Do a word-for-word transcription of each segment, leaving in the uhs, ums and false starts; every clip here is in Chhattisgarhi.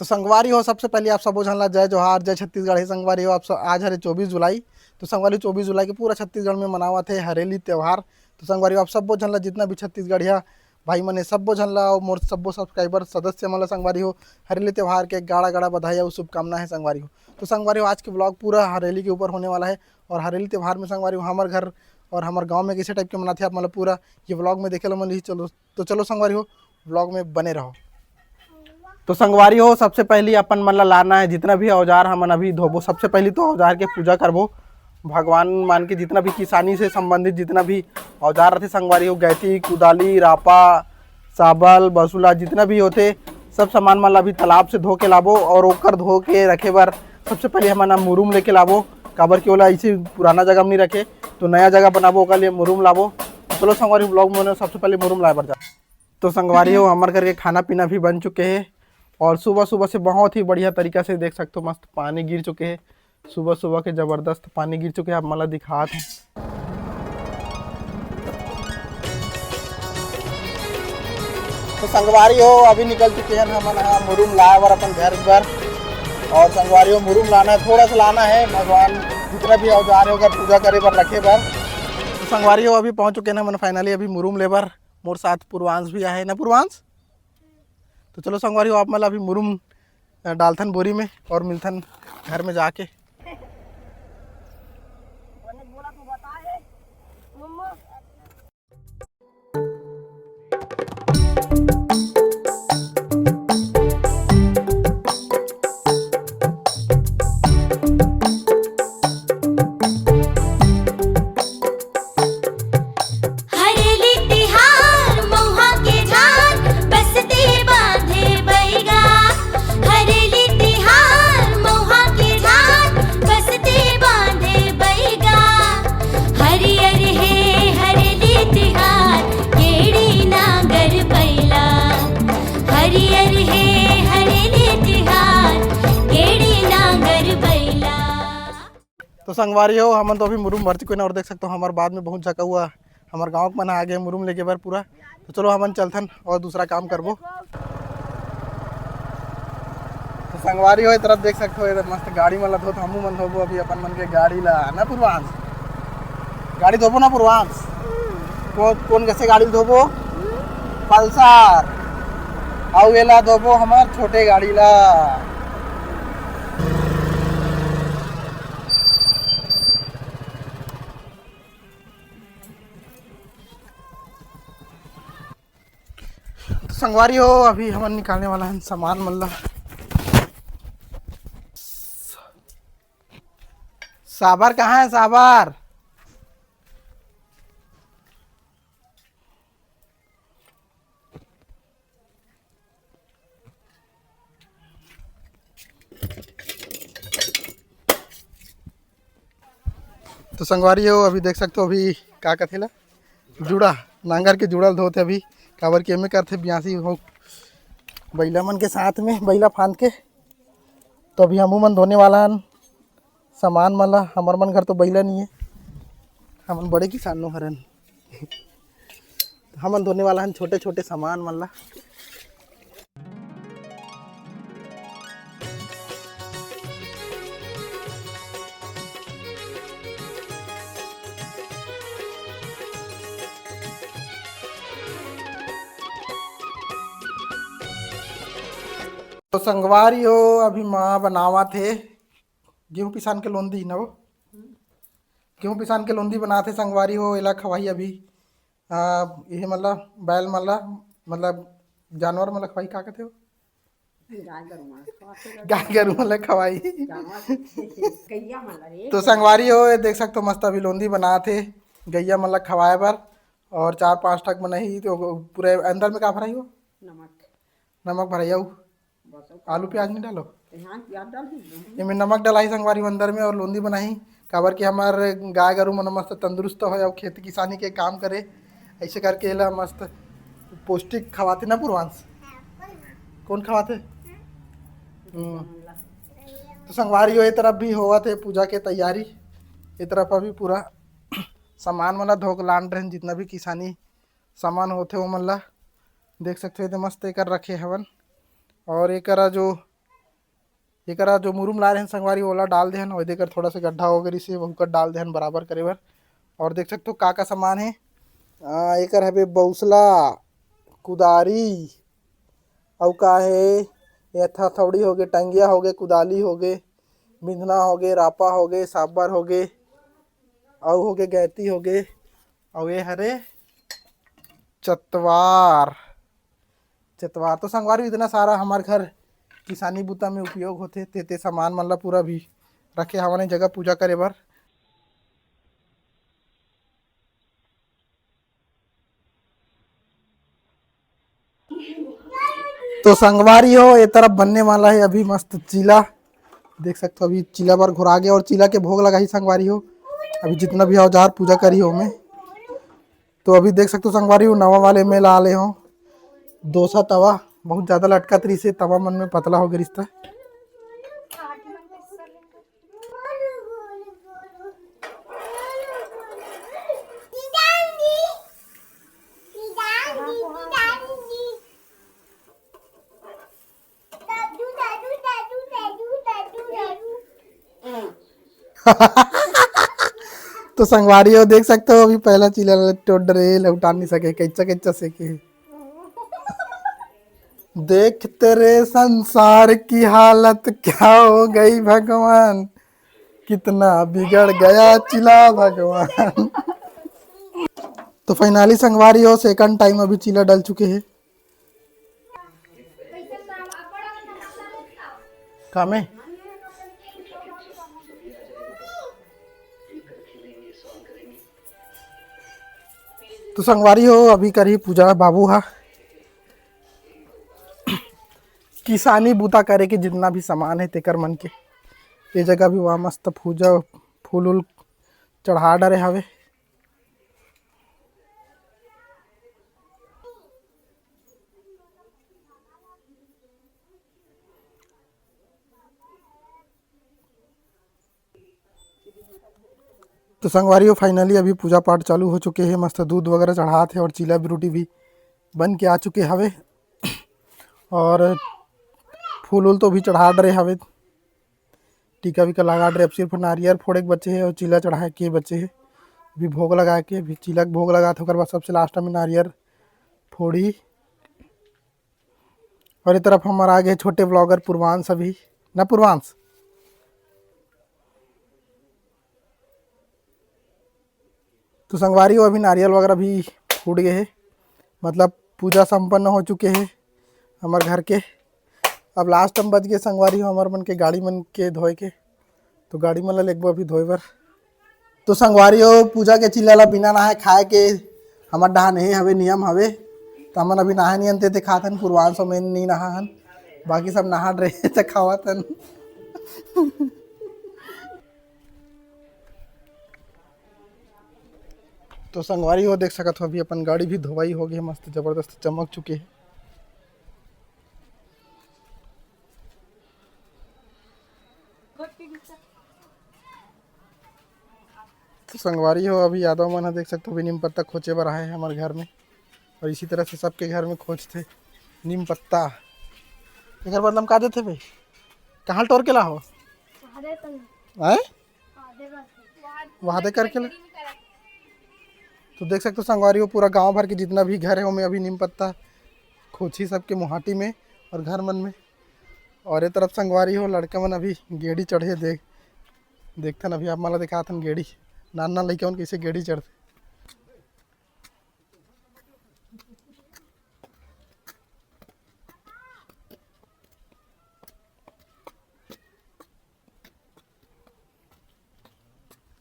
तो संगवारी हो, सबसे पहले आप सबो झन ला जय जोहार, जय छत्तीसगढ़। हे संगवारी हो, आप सब, आज हरे चौबीस जुलाई। तो संगवारी हो, चौबीस जुलाई के पूरा छत्तीसगढ़ में मनावत हे हरेली त्योहार। तो संगवारी हो, आप सबो झन ला, जितना भी छत्तीसगढ़िया भाई मन हे, सबो झन ला और मोर सबो सब्सक्राइबर सदस्य मन ला संगवारी हो, हरेली त्योहार के गाड़ा गाड़ा बधाई और शुभकामना हे संगवारी हो। तो संगवारी हो, आज के ब्लॉग पूरा हरेली के ऊपर होने वाला है। और हरेली त्योहार में संगवारी हो, हमर घर और हमर गांव में कैसे टाइप के मनाथे, आप मन ला पूरा ये ब्लॉग में देखे ला मिलही। चलो, तो चलो संगवारी हो, ब्लॉग में बने रहो। तो संगवारी हो, सबसे पहली अपन मन ला लाना है जितना भी औजार हमन अभी धोबो। सबसे पहली तो औजार के पूजा करबो, भगवान मान के जितना भी किसानी से संबंधित जितना भी औजार रथे संगवारी हो, गैती, कुदाली, रापा, साबल, बसुला जितना भी होथे, सब सामान मन ला अभी तालाब से धो के लाबो और ओकर धो के रखे बर सबसे पहले हमन ह मुरुम लेके लाबो, काबर कि ओला ऐसे पुराना जगह में नहीं रखे, तो नया जगह बनाबो, ओकर लिए मुरुम लाबो। चलो संगवारी, ब्लॉग में सबसे पहले मुरुम लाए बर जा। तो संगवारी हो, हमर घर के खाना पीना भी बन चुके हे और सुबह सुबह से बहुत ही बढ़िया तरीका से देख सकते हो, मस्त पानी गिर चुके हे। सुबह सुबह के जबरदस्त पानी गिर चुके हे, आप मन ला दिखात हे। तो संगवारी हो, अभी निकल चुके हैं हमन ह मुरुम लाए बर अपन घर बर। और संगवारी हो, मुरुम लाना है, थोड़ा सा लाना है, भगवान जितना भी औजार है ओकर पूजा करे बर, रखे बर। तो संगवारी हो, अभी पहुंच चुके हैं हमन फाइनली अभी मुरुम ले बर। मोर साथ पूर्वांश भी आहे ना पूर्वांश। तो चलो संगवारी हो, आप मन ला अभी मुरुम अ, डालथन बोरी में और मिलथन घर में जाके। हरेली तिहार मउहा के झार, बसते बांधे बइगा। हरेली तिहार मउहा के झार, बसते बांधे बइगा। हरियर हे हरेली तिहार, गेड़ी नांगर बइला। हरियर हे हरेली तिहार, गेड़ी नांगर बइला। तो संगवारी हो, हमन तो अभी मुरुम भर चुके हैं और देख सकते हो, हमारे बाद में बहुत झका हुआ, हमारे गाँव के मन आ गए मुरुम लेके बर पूरा। तो चलो, हमन चलथन और दूसरा काम करबो। तो संगवारी हो, ए तरफ देख सकते हो, इधर मस्त गाड़ी मन ला धोत, हमू मन धोबो अभी अपन मन के गाड़ी ला, ना पूर्वांश? गाड़ी धोबो ना पूर्वांश? को-, कोन कसे गाड़ी ल धोबो? पल्सर। अउ एला धोबो हमर छोटे गाड़ी ला। तो संगवारी हो, अभी हमन निकालने वाला हन सामान मन ला। साबर कहाँ है, साबर? तो संगवारी हो, अभी देख सकते हो, अभी का कथे ला, जुड़ा, नांगर के जुड़ा ल धोत हे अभी, काबर कि एमे करथे बियासी हो बइला मन के साथ में, बइला फांद के। तो अभी हमू मन धोने वाला हन सामान मन ला। हमर मन घर तो बइला नहीं है, हमन बड़े किसान नो हरन। हमन धोने वाला हन छोटे छोटे सामान मन ला। तो संगवारी हो, अभी माँ बनावत हे गेहूं पिसान के लोंदी ना वो, गेहूं पिसान के लोंदी बनात हे संगवारी हो, एला खवाही अभी। आ, ये मतलब बैल मन ला, मतलब जानवर मन ला खवाही, का कथे हो? गाय गरु मन ला खवाथे। गाय गरु मन ला खवाही। जानवर, गैया मन ला रे। तो संगवारी हो, ये देख सकते हो, मस्त अभी लोंदी बनात हे गैया मन ला खवाए बर। और चार पांच ठक बनाही, तो पूरे अंदर में का भराही हो? नमक। नमक भराही, अउ बस, अउ आलू प्याज नहीं डालो? हाँ, प्याज डाल दी। एमे नमक डलाही संगवारी हो अंदर में, और लोंदी बनाही, काबर कि हमार गाय गरु मन मस्त तंदुरुस्त होय, अउ खेती किसानी के काम करे, ऐसे करके एला मस्त पौष्टिक खवाथे ना पूर्वांश? कौन खवाथे? हम्म। तो संगवारी हो, ये तरफ भी होवत हे पूजा के तैयारी, ये तरफ अभी पूरा सामान मन ला धो के लान रहे, जितना भी किसानी सामान होथे ओमन ला देख सकते हो, मस्त एकर रखे हवन। और एकरा जो एकरा जो मुरुम लाए रहन संगवारी, ओला डाल देहन, ओदे कर थोड़ा से गड्ढा हो गए रिसे, वहू कर डाल देहन बराबर करे बर। और देख सकते हो का का सामान है। आ, एकर हवे बौसला, कुदारी, अउ का है, ये हथौड़ी हो गए, टंगिया हो गए, कुदाली हो गए, बिंधना हो गए, रापा हो गए, साबर हो गए, अउ हो गए गैती हो गए, अउ ये हरे चतवार। चतवार तो संगवारी इतना सारा हमार घर किसानी बुता में उपयोग होथे, ते ते सामान मन ला पूरा भी रखे हवन ए जगह पूजा करे बर। तो संगवारी हो, ये तरफ बनने वाला है अभी मस्त चीला। देख सकते हो, अभी चीला बर घुरा गया और चीला के भोग लगाही संगवारी हो। अभी जितना भी औजार पूजा करी हो में, तो अभी देख सकते हो संगवारी हो, नवा वाले में ला ले हो डोसा तवा, बहुत ज्यादा लटकत रही से तवा मन में पतला हो गया रिश्ता। तो संगवारी हो, देख सकते हो, अभी पहला चीला ला टोड रहे, लौटा नहीं सके, कैचा कैचा से के। देख तेरे संसार की हालत क्या हो गई भगवान, कितना बिगड़ गया चिला भगवान। तो फाइनली संगवारी हो, सेकंड टाइम अभी चिला डल चुके हैं। का में? तो संगवारी हो, अभी करही पूजा बाबू हा। किसानी बूता करे के जितना भी सामान है तेकर मन के, ये जगह भी वहाँ मस्त पूजा फूल उल चढ़ा डरे हवे। तो संगवारी हो, फाइनली अभी पूजा पाठ चालू हो चुके हैं, मस्त दूध वगैरह चढ़ात है और चीला बिरूटी भी बन के आ चुके हवे और फूल उल तो भी चढ़ा डरे हवे, टीका वीका लगा डरे। अब सिर्फ नारियर फोड़े के बचे है और चीला चढ़ाए के बचे है। अभी भोग लगा के, अभी चीला के भोग लगा थे, ओकर बाद सबसे लास्ट में नारियर फोड़ी। और ये तरफ हमारा आ गए छोटे ब्लॉगर पूर्वांश, अभी ना पूर्वांश। तो संगवारी हो, अभी नारियल वगैरह भी फूट गए है, मतलब पूजा संपन्न हो चुके है हमारे घर के। अब लास्ट में बच गए संगवारी हो हमारे मन के गाड़ी मन के धोए के, तो गाड़ी मन ला लेगबो अभी धोए बर। तो संगवारी हो, पूजा के चिल्ला ला बिना नहाए खाए के हमर डहान हे हवे, नियम हवे। तो हमन अभी नहाए नहीं हन, ते खात हन, पूर्वांश में नहीं नहा हन, बाकी सब नहा रहे त खावत हन। तो संगवारी हो, देख सकत हो, अभी अपन गाड़ी भी धोवाई हो गई, मस्त जबरदस्त चमक चुके है। तो संगवारी हो, अभी यादव मन ह देख सकते हो, अभी नीम पत्ता खोचे बर आए हैं हमारे घर में, और इसी तरह से सबके घर में खोजते नीम पत्ता। एकर बदला में का देते भाई? कहाँ टोर के ला हो? आए? वहाँ दे करके ला। तो देख सकते हो संगवारी हो, पूरा गांव भर के जितना भी घर है, ओमे अभी नीम पत्ता खोची सबके मुहाटी में और घर मन में। और ये तरफ संगवारी हो, लड़का मन अभी गेड़ी चढ़े। देख, देखथन अभी आप मला दिखाथन गेड़ी, नान नान लइका मन कैसे गेड़ी चढ़थे।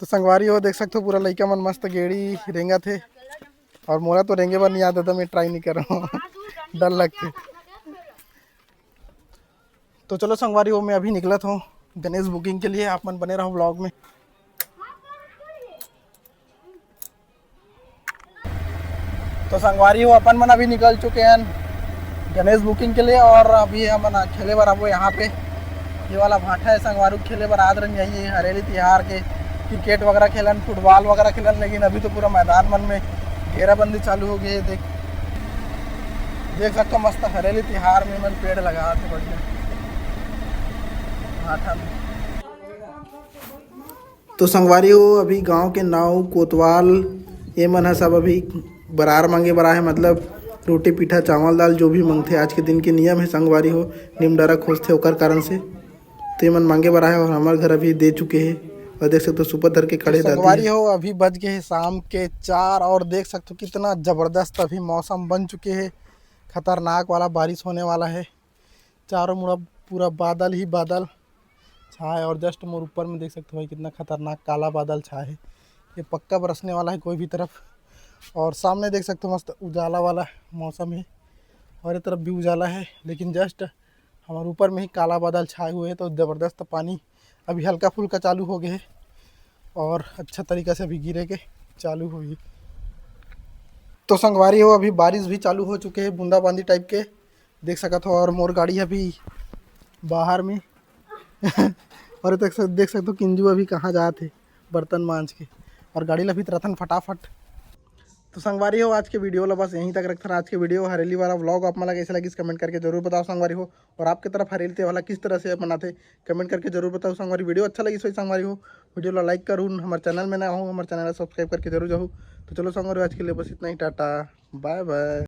तो संगवारी हो, देख सकते हो, पूरा लइका मन मस्त गेड़ी रेंगत हे, और मोला तो रेंगे बर नहीं आता, तो मैं ट्राई नहीं कर रहा हूँ। डर लगते। तो चलो संगवारी हो, मैं अभी निकलत हूँ गणेश बुकिंग के लिए, आप मन बने रहो ब्लॉग में। तो संगवारी हो, अपन मन अभी निकल चुके हैं गणेश बुकिंग के लिए, और अभी हमन खेले बर आबो यहाँ पे। ये वाला भाटा है संगवारी, खेले बर आत रहन यही हरेली तिहार के, क्रिकेट वगैरह खेलन, फुटबॉल वगैरह खेलन, लेकिन अभी तो पूरा मैदान मन में घेराबंदी चालू हो गई है। देख, देख सकते हो, मस्त हरेली तिहार में मन पेड़ लगा थे, बढ़िया। तो संगवारी हो, अभी गांव के नाऊ कोतवाल ये मन ह सब अभी बरार मांगे बर आहे, मतलब रोटी पीठा चावल दाल जो भी मांगथे, आज के दिन के नियम है संगवारी हो, निमडरा खोजथे ओकर कारण से। तो ये मन मांगे बर आहे और हमर घर अभी दे चुके हैं। और देख सकते हो सुपा धर के खड़े तो दादी संगवारी है। हो, अभी बज गए हैं शाम के चार और देख सकते हो कितना जबरदस्त अभी मौसम बन चुके हैं। खतरनाक वाला बारिश होने वाला है। चारों मुड़ा पूरा बादल ही बादल छाए और जस्ट मोर ऊपर में देख सकते हो भाई कितना खतरनाक काला बादल छाए है। ये पक्का बरसने वाला है कोई भी तरफ। और सामने देख सकते हो मस्त उजाला वाला मौसम है और ये तरफ भी उजाला है, लेकिन जस्ट हमारे ऊपर में ही काला बादल छाए हुए है। तो जबरदस्त पानी अभी हल्का फुल्का चालू हो गया है और अच्छा तरीका से अभी गिरे के चालू होगी। तो संगवारी हो, अभी बारिश भी चालू हो चुके हैं बूंदाबांदी टाइप के, देख सकत हो। और मोर गाड़ी अभी बाहर में और देख सक-, देख सकते हो किंजू अभी कहाँ जात है बर्तन मांज के, और गाड़ी ला भी तरथन फटाफट। तो संगवारी हो, आज के वीडियो ला बस यहीं तक रखथन। आज के वीडियो हरेली वाला व्लॉग आप मन ला कैसे लगिस कमेंट करके जरूर बताओ संगवारी हो, और आपके तरफ हरेली त्योहार ला किस तरह से मनाथे कमेंट करके जरूर बताओ संगवारी। वीडियो अच्छा लगिस होही संगवारी हो, वीडियो ला लाइक करूँ, हमारे चैनल में नया हो हमारे चैनल ला सब्सक्राइब करके जरूर जाहू। तो चलो संगवारी हो, आज के लिए बस इतना ही, टाटा बाय बाय।